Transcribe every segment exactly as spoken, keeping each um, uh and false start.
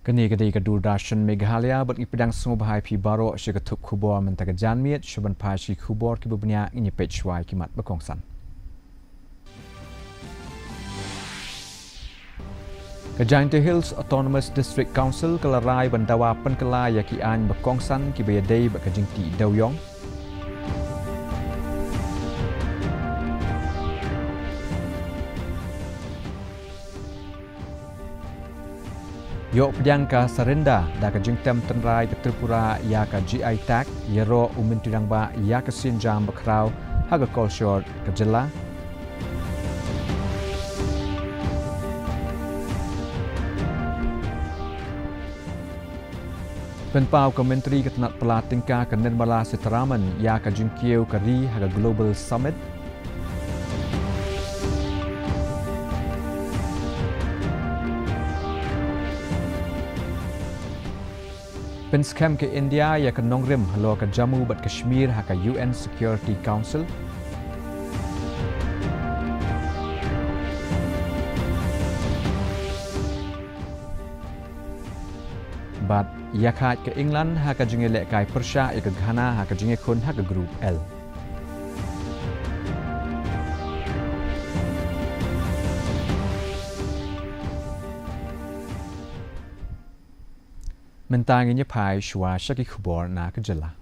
Kane ka dei ka Doordarshan Meghalaya, bad ngi pdiang sngewbha ïa phi baroh sha ka thup khubor mynta ka janmiet. Sha ban phai sha ki khubor kiba bniah, ngin ïa peit shuwa ïa ki mat ba kongsan. Ka Jaintia Hills Autonomous District Council ka la rai ban dawa pynkylla ïa ki aiñ ba kongsan kiba ïadei bad ka jingtih dewïong. Ïoh pdiang ka Sarinda da ka jingtem tynrai ka Tripura ïa ka G I tag, ïaroh u Myntri Rangbah ïa ka sienjam bakhraw ha ka kolshor ka jylla. Pynpaw ka Myntri ka tnat pla tyngka ka Nirmala Sitharaman ïa ka jingkiew ka ri ha ka Global Summit. Pynskhem ka India ïa ka nongrim halor ka Jammu bad Kashmir ha ka U N Security Council. Bad ïakhaid ka England ha ka jingïalehkai pyrshah ïa ka Ghana ha ka jingïakhun ha ka Group L. Mynta ngin ïa phai shuwa sha ki khubor na ka jylla.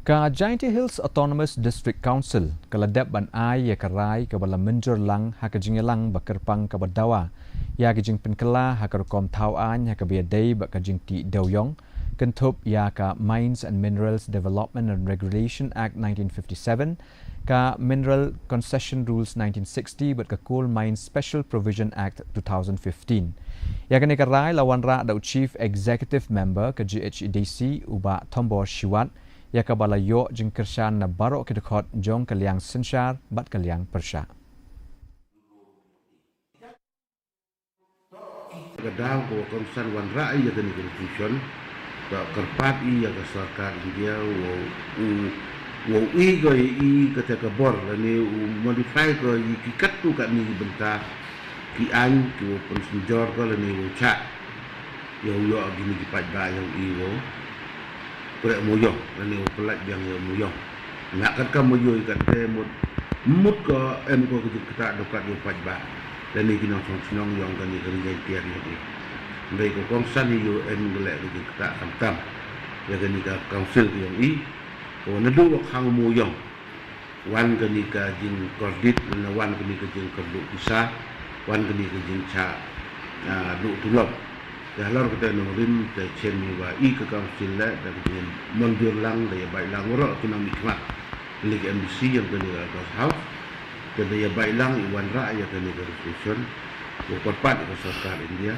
Ka Jaintia Hills Autonomous District Council ka la dep ban ai ïa ka rai kaba la mynjur lang ha ka jingïalang ba kyrpang kaba dawa ïa ka jingpynkylla ha ka rukom thaw aiñ ha kaba ïadei bad ka jingtih dewïong, kynthup ïa ka Mines and Minerals Development and Regulation Act nineteen fifty-seven, ka Mineral Concession Rules nineteen sixty bad ka Coal Mines Special Provision Act two thousand fifteen. Ïa kane ka rai la wanrah da u Chief Executive Member ka G H A D C, u Bah Thombor Shiwat, ïa kaba la ïoh jingkyrshan na baroh ki dkhot jong ka liang synshar bad ka liang pyrshah. Ka daw ko kongsan wanrah ïa kane ka resolution, ka kyrpad ïa ka sorkar India, u, u, u i ko i kata ka bor, lane u modify ko i ki katto katne ki bynta, ki aiñ, ki u pynsynjor ko lane u chah. Ïa u ïoh kine ki paidbah ïa u i u. Kure mo ïoh, lane u pyllait biang ïa mo ïoh. Nga kat ka mo ïoh kat te mut, mut ko em ko ki kata dokat ïa paidbah. Lane ki nongshong shnong ïong kane ka ri Jaintia ïong i. Ndai ko kongsan ïa u em ko leh ki kata khamtam. Ïa kane ka council ïong i. Ko naduh wa khang mo ïong. Wan kane ka jingkordit, lane wan kane ka jingkyrduh pisa, wan kane ka jingchah, ah, duh tulop. Te halor kata nongrim, te chen ïa wa i ka council leh, da ka jingmynjur lang, da ïa bai lang waroh ki nongmihkhmat. Lane ka M D C ïong kane ka August House, te da ïa bai lang i wanrah ïa kane ka resolution, wa kyrpad ïa ka sorkar India,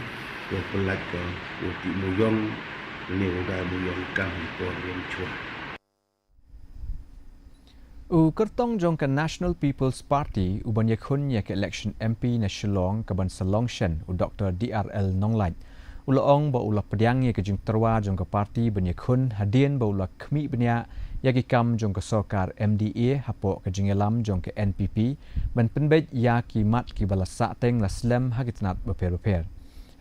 wa pyllait ka, wa tih mo ïong, lane wa dai mo ïong kan hi por ïong chwa. U kyrtong jong ka National People's Party, u ban ïakhun ïa ka election M P na Shillong, ka ban sa long shen, u Doktor D R L Nonglait, u la ong ba u la pdiang ïa ka jingtyrwa jong ka party ban ïakhun, hadien ba u la khmih bniah ïa ki kam jong ka sorkar M D A, hapoh ka jingïalam jong ka N P P, ban pynbeit ïa ki mat kiba la sahteng la slem ha ki tnat bapher bapher.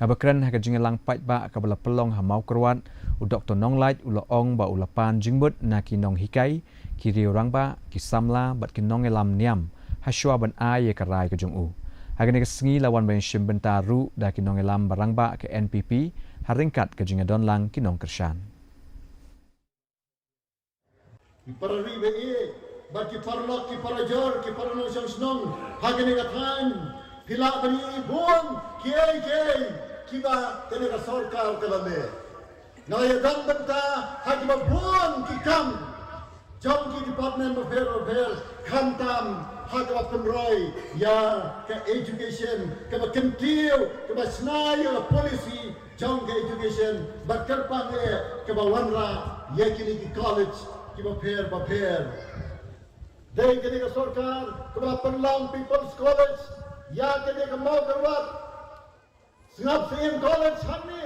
Haba kren ha ka jingïalang paidbah kaba la pynlong ha Mawkyrwat, u Doktor Nonglait u la ong ba u la pan jingmut na ki nonghikai, ki riew rangbah, ki samla, bad ki nongïalam niam, ha shuwa ban ai ïa ka rai ka jong u. Ha kane ka sngi la wan ban shim bynta ruh da ki nongïalam ba rangbah ka N P P, ha ryngkat ka jingïadon lang ki nongkyrshan. Ki para ri ba ïeit, bad ki paralok, ki parajor, ki para nongshong shnong, ha kane ka thaiñ, phi lah ban ïohi bun kiei kiei kiba kane ka sorkar ka la leh. Nga la ïadon bynta ha kiba bun ki kam jong ki department bapher bapher, khamtam ha kaba pynroi ïa ka education, kaba kyntiew, kaba shna ïa ka policy jong ka education, bad kyrpang eh kaba wanrah ïa kine ki college kiba pher bapher. Dei kane ka sorkar kaba pynlong People's College ïa kane ka Mawkyrwat. Sngap Syiem College hangne.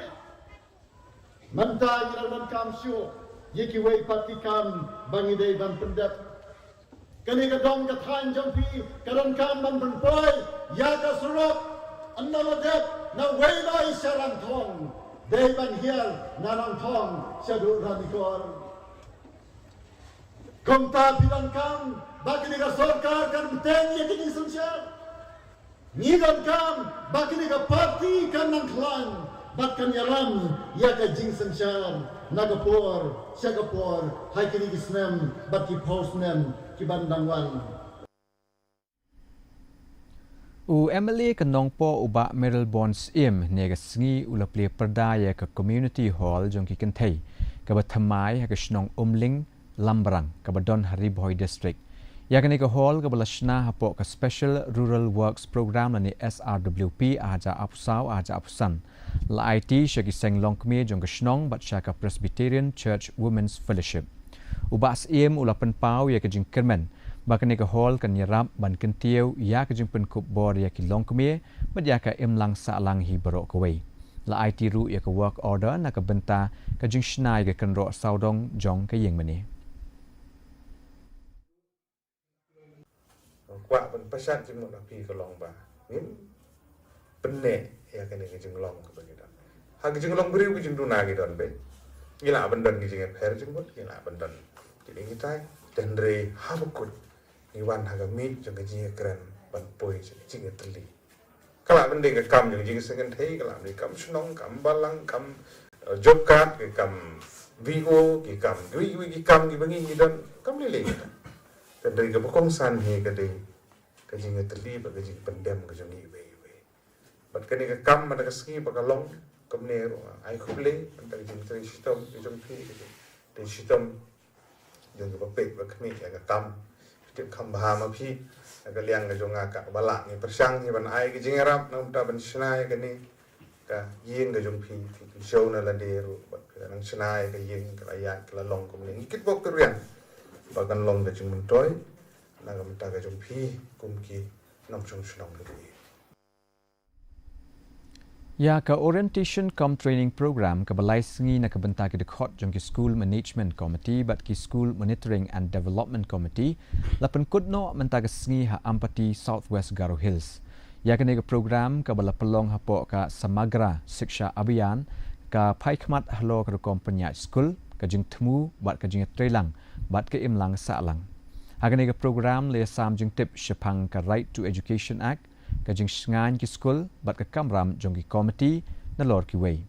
Mynta ngi la donkam shuh Ïa kiwei pat ki kam ba ngi dei ban pyndep. Kane ka dong ka thaiñ jong phi ka donkam ban pynpoi ïa ka surok. Ynda la dep na Weiloi sha Langthong, dei ban hiar na Langthong shaduh Ranikor. Kumta phi donkam ba kane ka sorkar kan bteng ïa kine ki synshar. Ngi donkam ba kane ka parti kan nang khlaiñ bad kan ïalam ïa ka jingsynshar na ka por sha ka por ha kine ki snem bad ki phew snem ki ban dang wan. U M L A ka Nongpoh u Bah Mayralborn Syiem ne ka sngi u la plie pyrda ïa ka Community Hall jong ki kynthei kaba thymmai ha ka shnong Umling Lambrang kaba don ha Ri Bhoi District. Ïa kane ka hall kaba la shna hapoh ka Special Rural Works Program lane S R W P arhajar arphew saw arhajar arphew san la aiti sha ki seng longkmie jong ka shnong bad sha ka Presbyterian Church Women's Fellowship. U Bah Syiem u la pynpaw ïa ka jingkyrmen ba kane ka hall kan ïarap ban kyntiew ïa ka jingpynkup bor ïa ki longkmie bad ïa ka imlang sahlang hi baroh kawei. La aiti ruh ïa ka work order na ka bynta ka jingshna ïa ka kynroh sawdong jong ka ïing mane. Kwah ban pynshai jingmut ha phi ka long ba ngin pynneh ïa kane ka jinglong kaba ngi don. Ha ka jinglong briew ka jingduna ngi don beit. Ngi lah ban don ka jingïapher jingmut, ngi lah ban don kine kitai. Hynrei haba kut ngi wan ha ka miej jong ka jingïakren ban poi sha ka jingïatylli. Ka lah ban dei ka kam jong jingsngewthuh, ka lah ban dei kam shnong, kam balang, kam, eh, job card, ki kam V O, ki kam kiwei kiwei ki kam kiba ngi ngi don, kam lei lei kita. Ka dei kaba kongsan hi ka dei ka jingïatylli bad ka jingpyndem ka jong ngi iwei iwei. Bad kane ka kam mynta ka sngi ba ka long kumne ruh, ai khublei mynta ka jingtrei shitom ka jong phi, ka jingtrei shitom jong kiba peit ba khmih ïa ka kam. Tip kham bha ma phi, ïa ka liang ka jong nga kaba lah ngi pyrshang hi ban ai ka jingïarap na ka bynta ban shna ïa kane ka ïing ka jong phi. Phi kynshew na lade ruh bad phi la nang shna ïa ka ïing, ka la ïaid ka la long kumne. Ngi kitbok kyrwiang ba kan long ka jingmyntoi na ka bynta ka jong phi kum ki nongshong shnong ka jong ngi. Ïa ka Orientation cum Training Program kaba lai sngi na ka bynta ki dkhot jong ki School Management Committee bad ki School Monitoring and Development Committee la pynkut noh mynta ka sngi ha Ampati, South West Garo Hills. Ïa kane ka program kaba la pynlong hapoh ka Samagra Shiksha Abhiyan ka phai khmat halor ka rukom pynïaid skul, ka jingthmu bad ka jingïatreilang bad ka imlang sahlang. Ha kane ka program la ïasam jingtip shaphang ka Right to Education Act, ka jingshngaiñ ki skul bad ka kamram jong ki komiti nalor kiwei.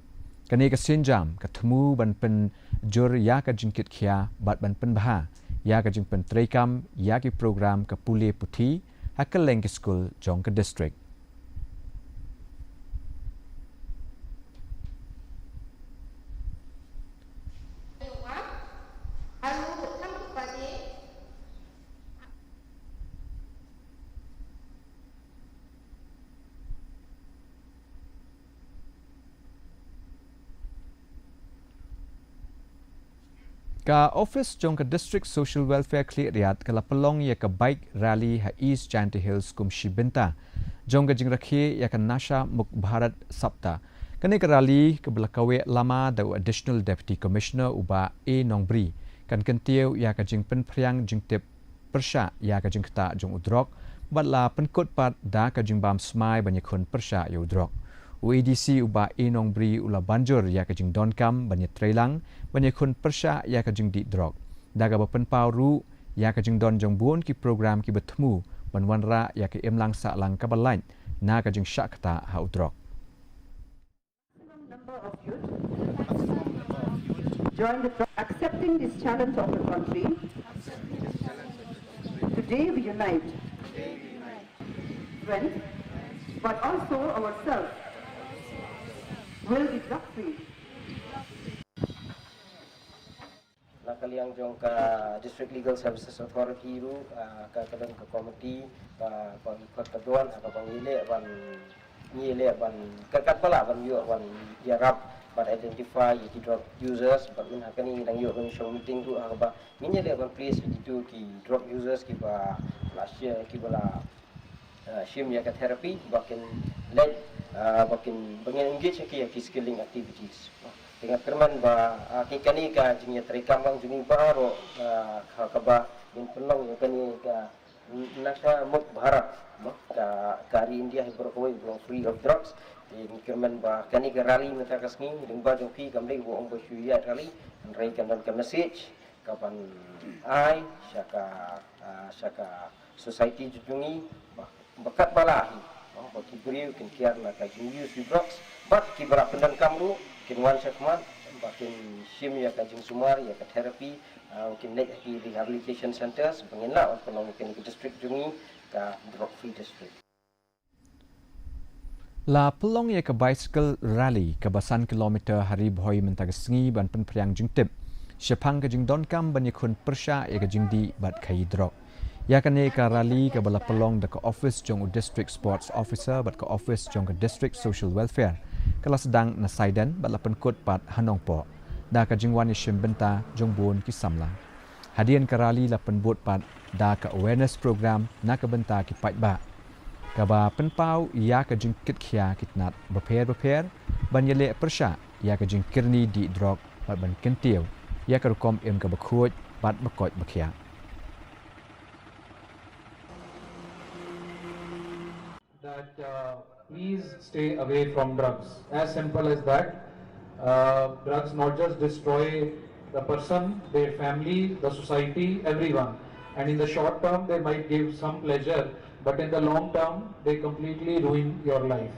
Kane ka sienjam ka thmu ban pynjur ïa ka jingkitkhia bad ban pynbha ïa ka jingpyntreikam ïa ki program ka pule puthi ha kylleng ki skul jong ka district. Ka office jong ka District Social Welfare Khliehriat ka la pynlong ïa ka bike rally ha East Jaintia Hills kum shi bynta jong ka jingrakhe ïa ka Nasha Mukt Bharat Saptah. Kane ka rally kaba la kaweh lama da u Additional Deputy Commissioner u Bah A Nongbri kan kyntiew ïa ka jingpynphriang jingtip pyrshah ïa ka jingktah jong u drok bad la pynkut pat da ka jingbam smai ban ïakhun pyrshah ïa u drok. U A D C u Bah A Nongbri u la banjur ïa ka jingdonkam ban ïatreilang ban ïakhun pyrshah ïa ka jingdih drok, da kaba pynpaw ruh ïa ka jingdon jong bun ki program kiba thmu ban wanrah ïa ka imlang sahlang kaba lait na ka jingshah ktah ha u drok. Number of youth join the pro-, accepting this challenge of the country. Today we unite strength, but also ourselves will be drug free. Na ka liang jong ka District Legal Services Authority ruh, ah, ka, ka don ka committee, ka, ka, ka, ka don, ka, ka ngi leh ban, ngi leh ban, ka, katba lah ban ïoh ban ïarap, ban identify ïa ki drug users, bad mynta kane ngi dang ïoh ban shong meeting ruh, ha kaba ngin ïa leh ban place ïa kito ki drug users kiba la shim, kiba la, ah, shim ïa ka therapy, ba kin leh, ah, ba kin, ba ngin engage ïa ki, ïa ki skilling activities. Nga kyrmen ba, ah, ki kane ka jingïatreilang jong ngi baroh, ah, ka, kaba ngin pynlong ïa kane ka Nasha Mukt Bharat, mo, ka, ka ri India hi baroh kawei ba long free of drugs. Te ngi kyrmen ba kane ka rally mynta ka sngi, lyngba jong phi kam dei ba ong ba shu ïaid rally, hynrei kan don ka message kaban ai sha ka, ah, sha ka society jong ngi ba, ba katba lah hi, mo, ba ki briew kin kiar na ka jinguse drugs, bad kiba la pyndonkam ruh kin wan shakhmat ba kin shim ïa ka jingsumar, ïa ka therapy, ah, kin leit ha ki rehabilitation centres ba ngin lah ban pynlong ïa kane ka district jong ngi ka drug free district. La pynlong ïa ka bicycle rally kaba san kilometer ha Ri Bhoi mynta ka sngi ban pynphriang jingtip shaphang ka jingdonkam ban ïakhun pyrshah ïa ka jingdih bad khaïi drug. Ïa kane ka rally kaba la pynlong da ka office jong u District Sports Officer bad ka office jong ka District Social Welfare ka la sdang na Saiden bad la pynkut pat ha Nongpoh da ka jingwan ïashim bynta jong bun ki samla. Hadien ka rally la pynbud pat da ka awareness program na ka bynta ki paidbah, kaba pynpaw ïa ka jingkitkhia ki tnat bapher bapher ban ïaleh pyrshah ïa ka jingkyrni dih drug bad ban kyntiew ïa ka rukom im kaba khuid bad ba koit ba khiah. That, uh, please stay away from drugs. As simple as that. Uh, drugs not just destroy the person, their family, the society, everyone. And in the short term, they might give some pleasure, but in the long term, they completely ruin your life.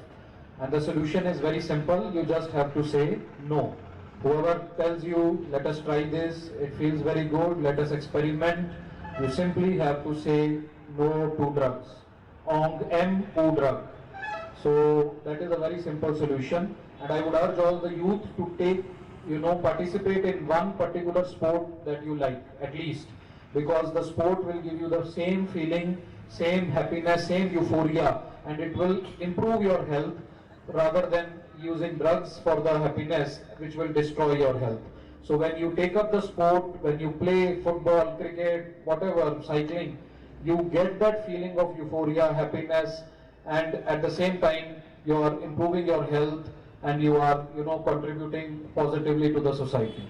And the solution is very simple. You just have to say no. Whoever tells you, "Let us try this, it feels very good, let us experiment," you simply have to say no to drugs. Ong em u drug. So that is a very simple solution. And I would urge all the youth to take, you know, participate in one particular sport that you like, at least. Because the sport will give you the same feeling, same happiness, same euphoria, and it will improve your health rather than using drugs for the happiness, which will destroy your health. So when you take up the sport, when you play football, cricket, whatever, cycling, you get that feeling of euphoria, happiness, and at the same time, you are improving your health and you are, you know, contributing positively to the society.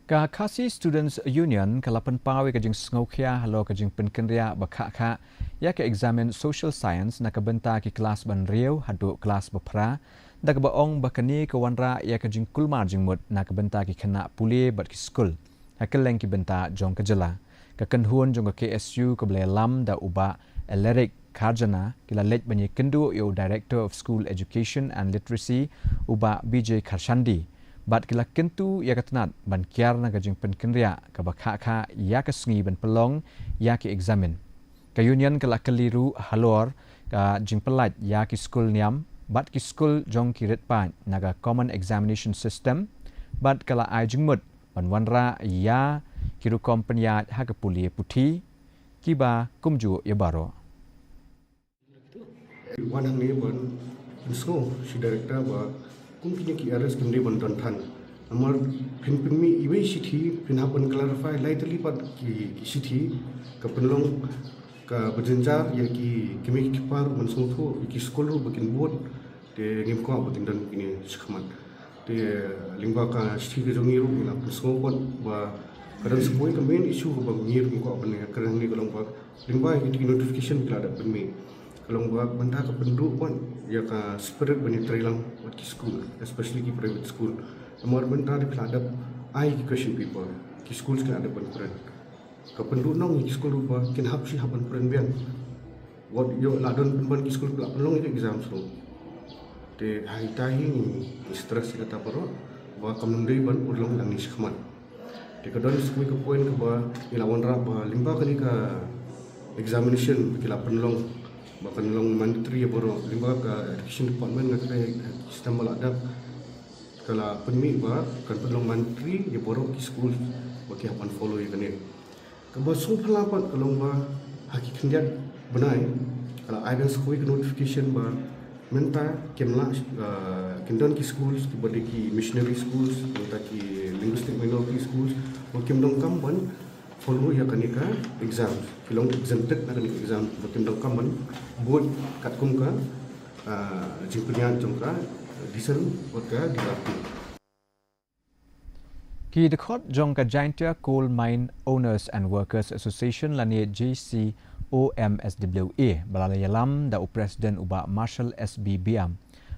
Ka Khasi Students Union ka la pynpaw ïa ka jingsngewkhia halor ka jingpynkynriah ba khah khah ïa ka eksamin Social Science na ka bynta ki klas ba hynriew haduh klas ba phra, da kaba ong ba kane ka wanrah ïa ka jingkulmar jingmut na ka bynta ki khynnah pule bad ki skul ha kylleng ki bynta jong ka jylla. Ka kynhun jong ka K S U kaba la ïalam da u Bah Alaric Kharjana ki la leit ban ïakynduh ïa u Director of School Education and Literacy, u Bah B J Kharshandi, bad ki la kyntu ïa ka tnat ban kiar na ka jingpynkynriah kaba khah khah ïa ka sngi ban pynlong ïa ki eksamin. Ka union ka la kylli ruh halor ka jingpyllait ïa ki skul niam bad ki skul jong ki rit paid na ka Common Examination System, bad ka la ai jingmut ban wanrah ïa ki rukom pynïaid ha ka pule puthi kiba kumjuh ïa baroh. Wan hangne ban pynsngew shi director ba kum kine ki errors kim dei ban don than. Namar phin pynmih iwei shithi phin hap ban clarify lai tylli pat ki, ki shithi, ka pynlong kaba jynjar ïa ki kmie ki kpa ruh ban sngewthuh, ïa ki skul ruh ba kin bud. Te ngim kwah ba kin don kine shakhmat. Te lyngba ka shithi ka jong ngi ruh ngi la pynsngew pat ba ka don sa kawei ka main issue kaba ngi ruh ngi kwah ban ïakren hangne, ka long ba lyngba ïa ki notification ki la dep pynmih, ka long ba mynta ka pynduh pat ïa ka spirit ban ïatreilang bad ki skul, especially ki private school. Namar mynta ki la dep ai ki question paper, ki skul ki la dep ban print. Ka pynduh noh ïa ki skul ruh ba kin hap shi hap ban print biang. Wat ïoh la don pynban ki skul ki la pynlong ïa ki exams ruh. Te ha ita hi ngi stress ïa kata baroh ba kam dei ban urlong nangne shakhmat. Te ka don sa kawei ka point kaba ngi la wanrah ba lyngba kane ka examination ba ki la pynlong ba kan long mandatory ïa baroh, lyngba ka education department nga kyrpad ïa ki system ba la dep, ka la pynmih ba kan pynlong mandatory ïa baroh ki skul ba ki hap ban follow ïa kane. Kaba sngewphylla pat ka long ba ha ki khyndiat bnai ka la ai biang sa kawei ka notification ba mynta kim lah, uh, kin don ki schools kiba dei ki missionary schools, mynta ki linguistic minority schools, ba kim donkam ban follow ïa kane ka exams, ki long exempted na kane ka exams, ba kim donkam ban bud katkum ka, uh, jingpynïaid jong ka Disaru wat ka Dilarpur. Ki dkhot jong ka Jaintia Coal Mine Owners and Workers Association lane J C O M S W A ba la ïalam da u President u Bah Marshall S B Biam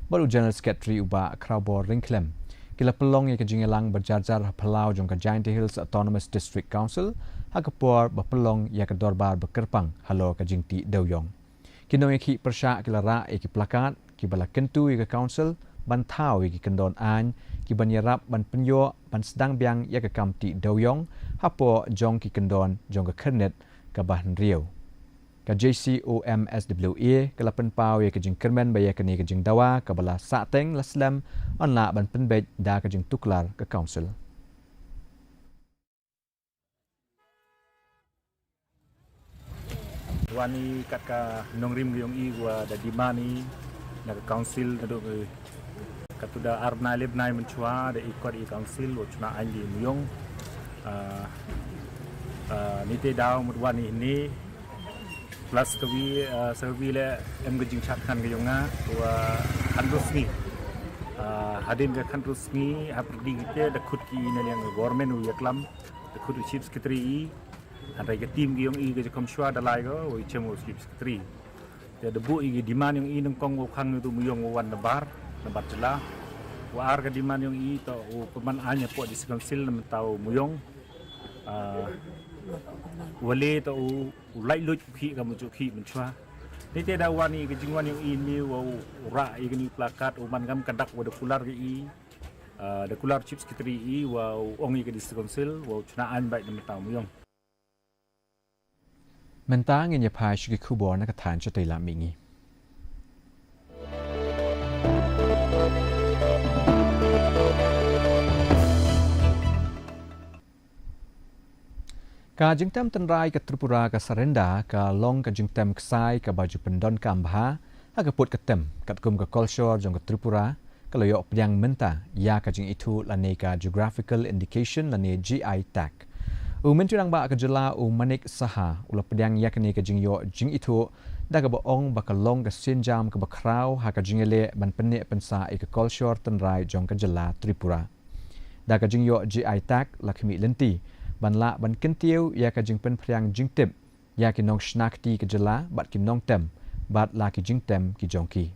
bad u General Secretary u Bah Khrawbor Ryngkhlem, ki la pynlong ïa ka jingïalang ba jar jar ha phyllaw jong ka Jaintia Hills Autonomous District Council ha ka por ba pynlong ïa ka dorbar ba kyrpang halor ka jingtih dewïong. Ki nongïakhih pyrshah ki la rah ïa ki plakat kiba la kyntu ïa ka council ban thaw ïa ki kyndon aiñ kiban ïarap ban pynïoh ban sdang biang ïa ka kam tih dewïong hapoh jong ki kyndon jong ka khyrnit kaba hynriew. Ka J C O M S W A ka la pynpaw ïa ka jingkyrmen ba ïa kane ka jingdawa kaba la sahteng la slem, yn lah ban pynbeit da ka jingtuklar ka council. Wan i kat ka nongrim ka jong i wa da demand i na ka council naduh ka tu da ar bnai le bnai mynshuwa da i kot i council wa chuna aiñ di Mawïong. Ah, ah, ni te daw mut wan i ni plus ka wi, ah, sa wi le em ka jingchat khan ka jong nga wa khandus ni. Ah, hadien ka khandus ni hap di kite da khut ki na liang government u yaklam. Da khut u Chief Secretary i, hynrei ka team ki yong i ka jakham shwa da lai ko, u chem u Chief Secretary. Te da buh i ki demand yong i nyngkong u khang u tu Mawïong u wan na bar, na bar jylla. U ar ka demand yong i to u pynban aiñ hapoh District Council na mynta u Mawïong. Ah, u le to u, u laitluid u khih ka mujur khih mynshuwa. Ni te da wan i ka jingwan yong i ni wa u rah i ka ni plakat u man kam ka dak wa da kular ka i. Ah, da kular Chief Secretary i wa u ong i ka District Council wa u chuna aiñ bad na mynta u Mawïong. Mynta ngin ïa phai sha ki khubor na ka thaiñ shatei la mihngi. Ka jingtem tynrai ka Tripura ka surrender ka long ka jingtem ksai kaba ju pyndonkam bha ha ka pud ka tem, katkum ka kolshor jong ka Tripura ka la ïoh pdiang mynta ïa ka jingithuh lane ka Geographical Indication lane G I tag. U Myntri Rangbah ka jylla u Manik Saha u la pdiang ïa kane ka jingïoh jingithuh da kaba ong ba ka long ka sienjam kaba khraw ha ka jingïaleh ban pynneh pynsah ïa ka kolshor tynrai jong ka jylla Tripura. Da ka jingïoh G I tag la khmih lynti ban lah ban kyntiew ïa ka jingpynphriang jingtip ïa ki nongshna kti ka jylla bad ki nongtem bad la ki jingtem ki jong ki.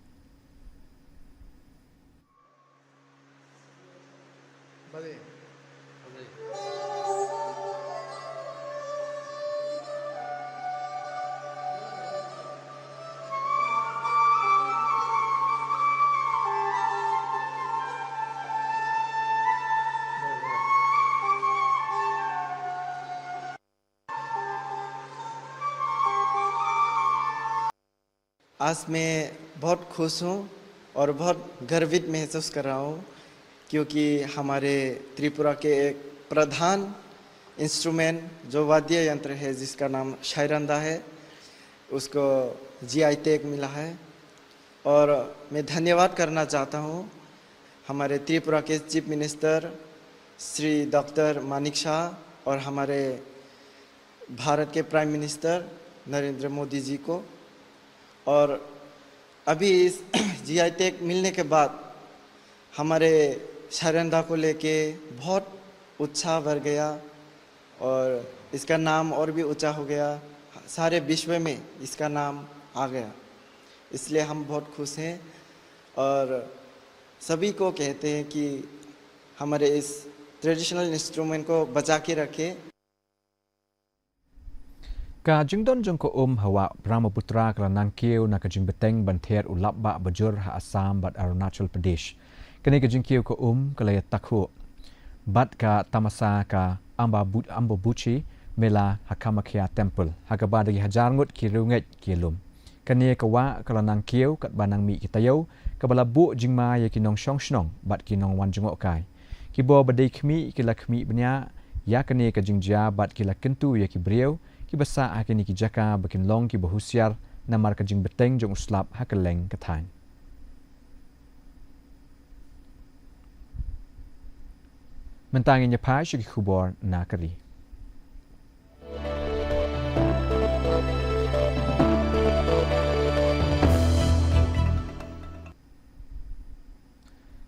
आज मैं बहुत खुश हूँ और बहुत गर्वित महसूस कर रहा हूँ, क्योंकि हमारे त्रिपुरा के एक प्रधान इंस्ट्रूमेंट, जो वाद्य यंत्र है, जिसका नाम शायरंदा है, उसको जीआई टैग मिला है। और मैं धन्यवाद करना चाहता हूँ हमारे त्रिपुरा के चीफ मिनिस्टर श्री डॉक्टर मानिक शाह और हमारे भारत के प्राइम मिनिस्टर नरेंद्र मोदी जी को। और अभी इस जीआई टैग मिलने के बाद हमारे शायरंदा को लेके बहुत उत्साह बढ़ गया और इसका नाम और भी ऊंचा हो गया, सारे विश्व में इसका नाम आ गया, इसलिए हम बहुत खुश हैं। और सभी को कहते हैं कि हमारे इस ट्रेडिशनल इंस्ट्रूमेंट को बचा के रखें। Ka jingdon jong ka um ha wah Brahmaputra ka la nang kiew na ka jingbteng ban ther u lapbah bajur ha Assam bad Arunachal Pradesh. Kane ka jingkiew ka um ka la ïatakhuh bad ka tamasa ka Amba Bu-, Ambabuchi Mela ha Kamakhya Temple, ha kaba da ki hajar ngut ki riewngeit ki lum. Kane ka wah ka la nang kiew katba nang mih ki taïew, kaba la buh jingma ïa ki nongshong shnong bad ki nongwan jngohkai. Ki bor ba dei khmih ki la khmih bniah ïa kane ka jingjia bad ki la kyntu ïa ki briew kiba sah ha kine ki jaka ba kin long kiba husiar namar ka jingbteng jong u slap ha kylleng ka thaiñ. Mynta ngin ïa phai sha ki khubor na ka ri.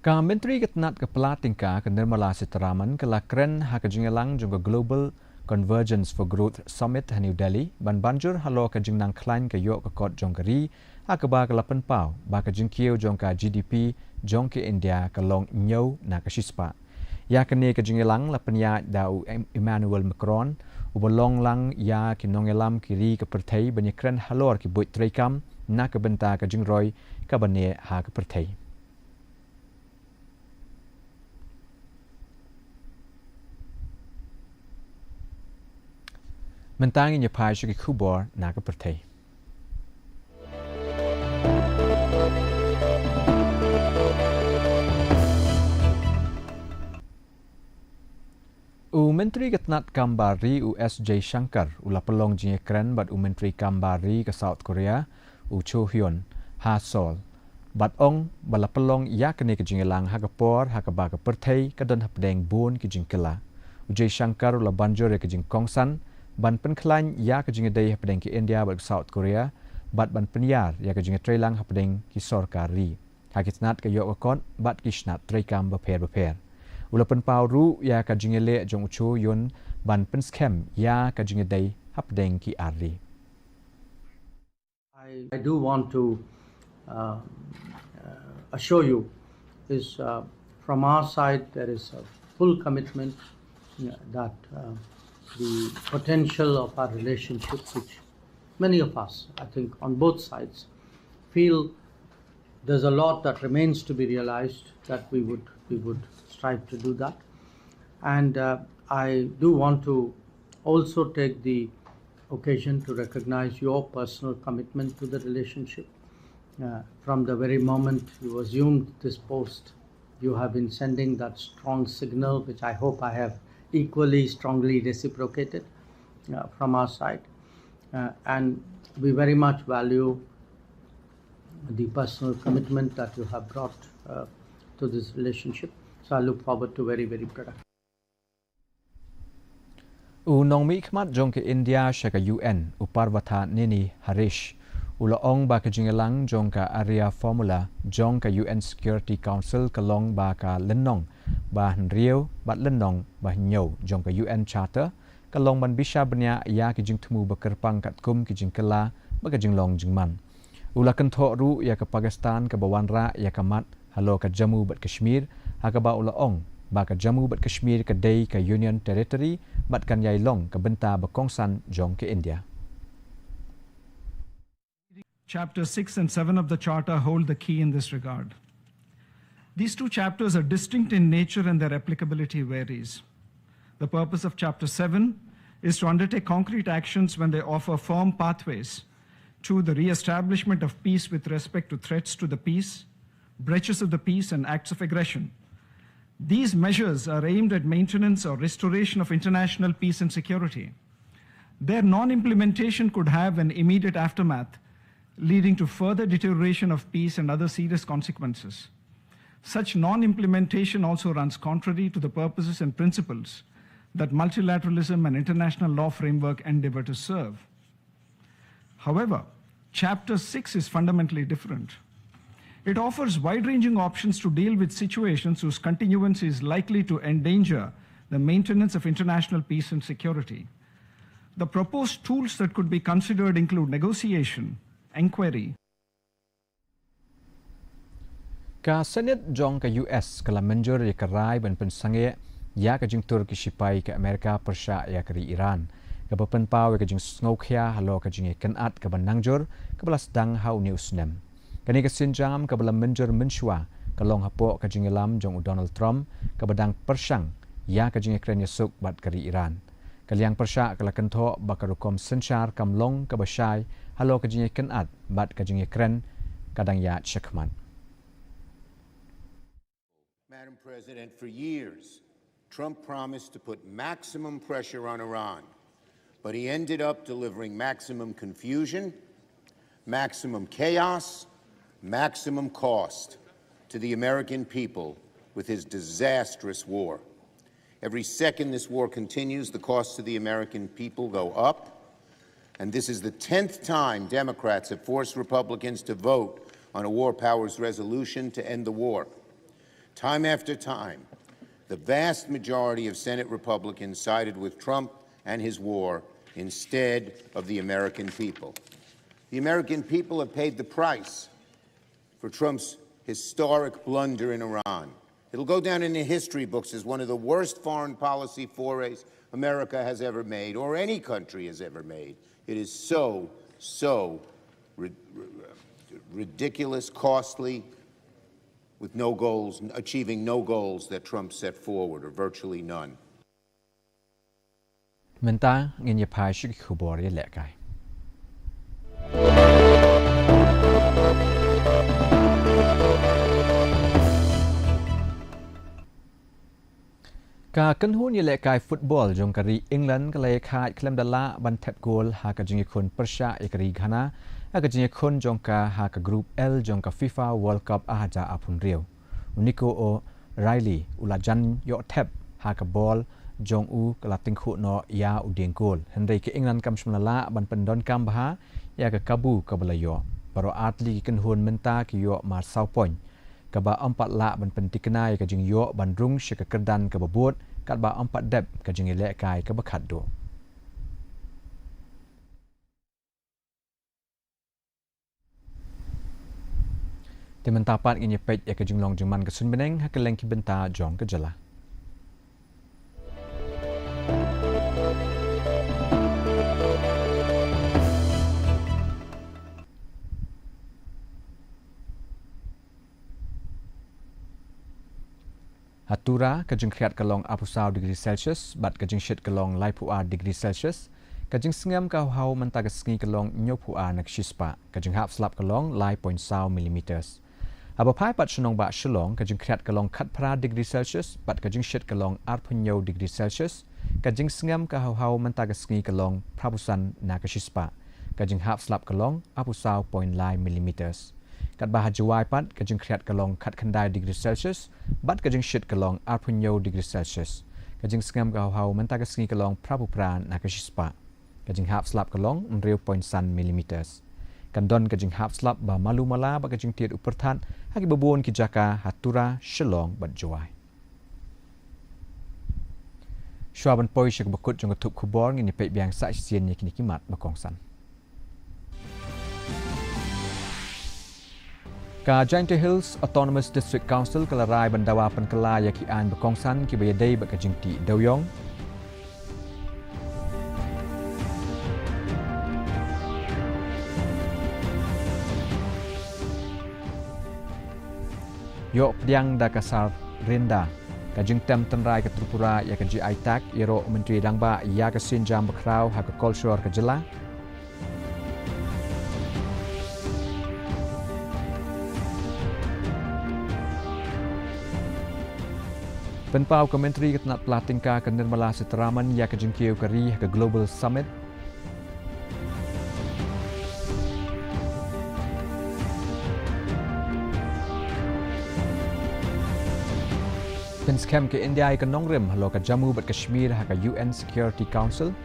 Ka Myntri ka tnat ka pla tyngka ka Nirmala Sitharaman ka la kren ha ka jingïalang jong ka Global Convergence for Growth Summit ha New Delhi, ban banjur halor ka jingnang khlaiñ ka ïoh ka kot jong ka ri, ha kaba ka la pynpaw ba ka jingkiew jong ka G D P jong ka India ka long hynñiew na ka shispah. Ïa kane ka jingïalang la pynïaid da u Em-, Emmanuel Macron, uba long lang ïa ki nongïalam ki ri ka pyrthei ban ïakren halor ki buit treikam na ka bynta ka jingroi kaba neh ha ka pyrthei. Mynta ngin ïa phai sha ki khubor na ka pyrthei. U Myntri ka tnat kam bar ri, u S Jaishankar, u la pynlong jingïakren bad u Myntri kam bar ri ka South Korea, u Cho Hyun, ha Seoul. Bad ong ba la pynlong ïa kane ka jingïalang ha ka por ha kaba ka pyrthei ka don hapdeng bun ki jingkylla. U Jaishankar u la banjur ïa ka jingkongsan ban pynkhlaiñ ïa ka jingïadei hapdeng ka India bad ka South Korea, bad ban pynïar ïa ka jingïatreilang hapdeng ki sorkar ri ha ki tnat ka ïoh ka kot bad ki shnat treikam bapher bapher. U la pynpaw ruh ïa ka jingïaleh jong u Cho Hyun ban pynskhem ïa ka jingïadei hapdeng ki ar ri. I, I do want to, uh, uh, assure you is, uh, from our side, there is a full commitment, uh, that, uh, the potential of our relationship, which many of us, I think, on both sides, feel there's a lot that remains to be realized, that we would, we would strive to do that. And, uh, I do want to also take the occasion to recognize your personal commitment to the relationship. Uh, from the very moment you assumed this post, you have been sending that strong signal, which I hope I have equally strongly reciprocated, uh, from our side. Uh, and we very much value the personal commitment that you have brought, uh, to this relationship. So I look forward to very, very productive. U nongmihkhmat jong ka India sha ka U N, u Parvata Neni Harish, u la ong ba ka jingïalang jong ka Arya Formula jong ka U N Security Council ka long ba ka lynnong ba hynriew bad lynnong ba hynñiew jong ka U N Charter, ka long ban bishar bniah ïa ki jingthmu ba kyrpang katkum ki jingkylla bad ka jinglong jingman. U la kynthoh ruh ïa ka Pakistan kaba wanrah ïa ka mat halor ka Jammu bad Kashmir, ha kaba u la ong ba ka Jammu bad Kashmir ka dei ka Union Territory bad kan ïai long ka bynta ba kongsan jong ka India. Chapter six and seven of the Charter hold the key in this regard. These two chapters are distinct in nature and their applicability varies. The purpose of Chapter seven is to undertake concrete actions when they offer firm pathways to the re-establishment of peace with respect to threats to the peace, breaches of the peace, and acts of aggression. These measures are aimed at maintenance or restoration of international peace and security. Their non-implementation could have an immediate aftermath, leading to further deterioration of peace and other serious consequences. Such non-implementation also runs contrary to the purposes and principles that multilateralism and international law framework endeavor to serve. However, Chapter six is fundamentally different. It offers wide-ranging options to deal with situations whose continuance is likely to endanger the maintenance of international peace and security. The proposed tools that could be considered include negotiation, inquiry, Ka Senate jong ka U S ka la mynjur ïa ka rai ban pynsangeh ïa ka jingtur ki shipai ka Amerika pyrshah ïa ka ri Iran, kaba pynpaw ïa ka jingsngewkhia halor ka jingïakynad kaba nangjur kaba la sdang ha une u snem. Kane ka sienjam kaba la mynjur mynshuwa ka long hapoh ka jingïalam jong u Donald Trump kaba dang pyrshang ïa ka jingïakren ïasuk bad ka ri Iran. Ka liang pyrshah ka la kynthoh ba ka rukom synshar kam long kaba shai halor ka jingïakynad bad ka jingïakren ka dang ïaid shakhmat. Madam President, for years, Trump promised to put maximum pressure on Iran, but he ended up delivering maximum confusion, maximum chaos, maximum cost to the American people with his disastrous war. Every second this war continues, the costs to the American people go up. And this is the tenth time Democrats have forced Republicans to vote on a war powers resolution to end the war. Time after time, the vast majority of Senate Republicans sided with Trump and his war instead of the American people. The American people have paid the price for Trump's historic blunder in Iran. It'll go down in the history books as one of the worst foreign policy forays America has ever made, or any country has ever made. It is so, so ri-, ri-, ridiculous, costly, with no goals, achieving no goals that Trump set forward, or virtually none. Mynta ngin ïa phai sha ki khubor ïalehkai. Ka kynhun ïalehkai football jong ka ri England ka la ïakhaid khlem da lah ban thep gol ha ka jingïakhun pyrshah ïa ka ri Ghana ha ka jingïakhun jong ka ha ka Group L jong ka FIFA World Cup arhajar arphew hynriew. U Nico O'Reilly u la jan ïoh thep ha ka bol jong u ka la tyngkhuh noh ïa u dieng gol. Hynrei ka England kam shym la lah ban pyndonkam bha ïa ka kabu kaba la ïoh. Baroh artylli ki kynhun mynta ki ïoh mar saw point, kaba ym pat lah ban pyntikna ïa ka jingïoh ban rung sha ka kyrdan kaba bud katba ym pat dep ka jingïalehkai kaba khatduh. Te mynta pat ngin ïa peit ïa ka jinglong jingman ka suiñ bneng ha kylleng ki bynta jong ka jylla. Ha Tura, ka jingkhriat ka long arphew saw degree Celsius, bad ka jingshit ka long laiphew ar degree Celsius, ka jingsngem ka haw haw mynta ka sngi ka long hynñiewphew ar na ka shispah, ka jinghap slap ka long lai point saw millimeters. Haba phai pat sha nongbah Shillong, ka jingkhriat ka long khatphra degree Celsius, bad ka jingshit ka long arphew hynñiew degree Celsius, ka jingsngem ka haw haw mynta ka sngi ka long phraphew san na ka shispah, ka jinghap slap ka long arphew saw point lai millimeters. Katba ha Jowai pat, ka jingkhriat ka long khatkhyndai degree Celsius, bad ka jingshit ka long arphew hynñiew degree Celsius. Ka jingsngem ka haw haw mynta ka sngi ka long phraphew phra na ka shispah, ka jinghap slap ka long hynriew point san millimeters. Kan don ka jinghap slap ba malu mala bad ka jingtied u pyrthat ha kiba bun ki jaka ha Tura, Shillong bad Jowai. Shuwa ban poi sha kaba kut jong ka thup khubor, ngin ïa peit biang sa shisien ïa kine ki mat ba kongsan. Ka Jaintia Hills Autonomous District Council ka la rai ban dawa pynkylla ïa ki aiñ ba kongsan kiba ïadei bad ka jingtih dewiong. Ïoh pdiang da ka Sar Rinda ka jingtem tynrai ka Tripura ïa ka G I tag, ïaroh u Myntri Rangbah ïa ka sienjam bakhraw ha ka kolshor ka jylla. Pynpaw ka Myntri ka tnat pla tyngka ka Nirmala Sitharaman ïa ka jingkiew ka ri ha ka Global Summit. Pynskhem ka India ïa ka nongrim halor ka Jammu bad Kashmir ha ka U N Security Council.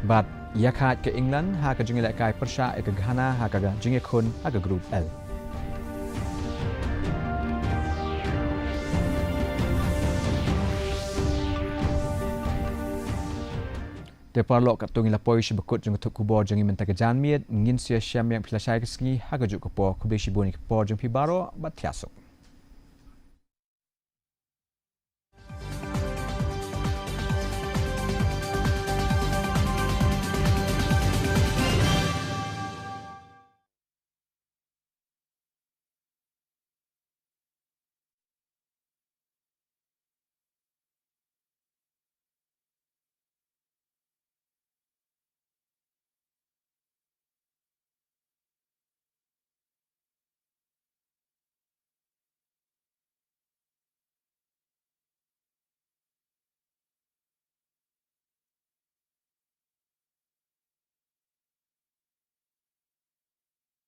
Bad ïakhaid ka England ha ka jingïalehkai pyrshah ïa ka Ghana ha ka jingïakhun ha ka Group L. Te paralok, katto ngin la poi sha ba kut jong ka thup khubor jong ngi mynta ka janmiet. Ngin sa ïashem ïa phi lashai ka sngi ha kajuh ka por. Khublei shibun ïa ka por jong phi baroh, bad thiah suk.